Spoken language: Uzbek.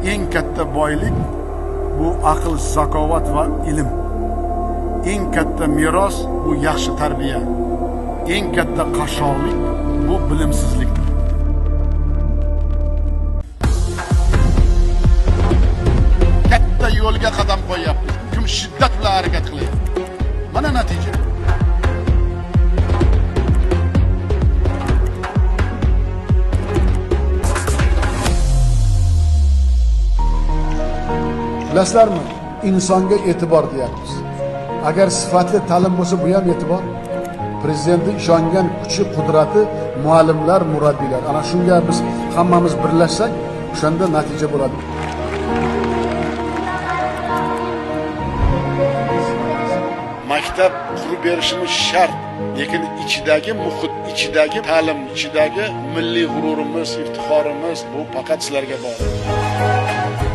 Eng katta boylik bu aql, zakovat va ilm. Eng katta meros bu yaxshi tarbiya. Eng katta qashshoqlik bu bilimsizlik. Katta yo'lga qadam qo'yyapmiz. Kim shiddat bilan harakat qilyapti. Mana natija. Bilasizlarmi, insonga e'tibor deyapmiz. Agar sifatli ta'lim bo'lsa, bu ham e'tibor. Prezidentning ishongan kuchi, qudrati muallimlar, murabbiylar. Ana shunga biz hammamiz birlashsak, o'shanda natija bo'ladi. Maktab qurib berishimiz shart, lekin ichidagi muhit, ichidagi ta'lim, ichidagi milliy g'ururimiz, iftixorimiz bu faqat sizlarga bog'liq.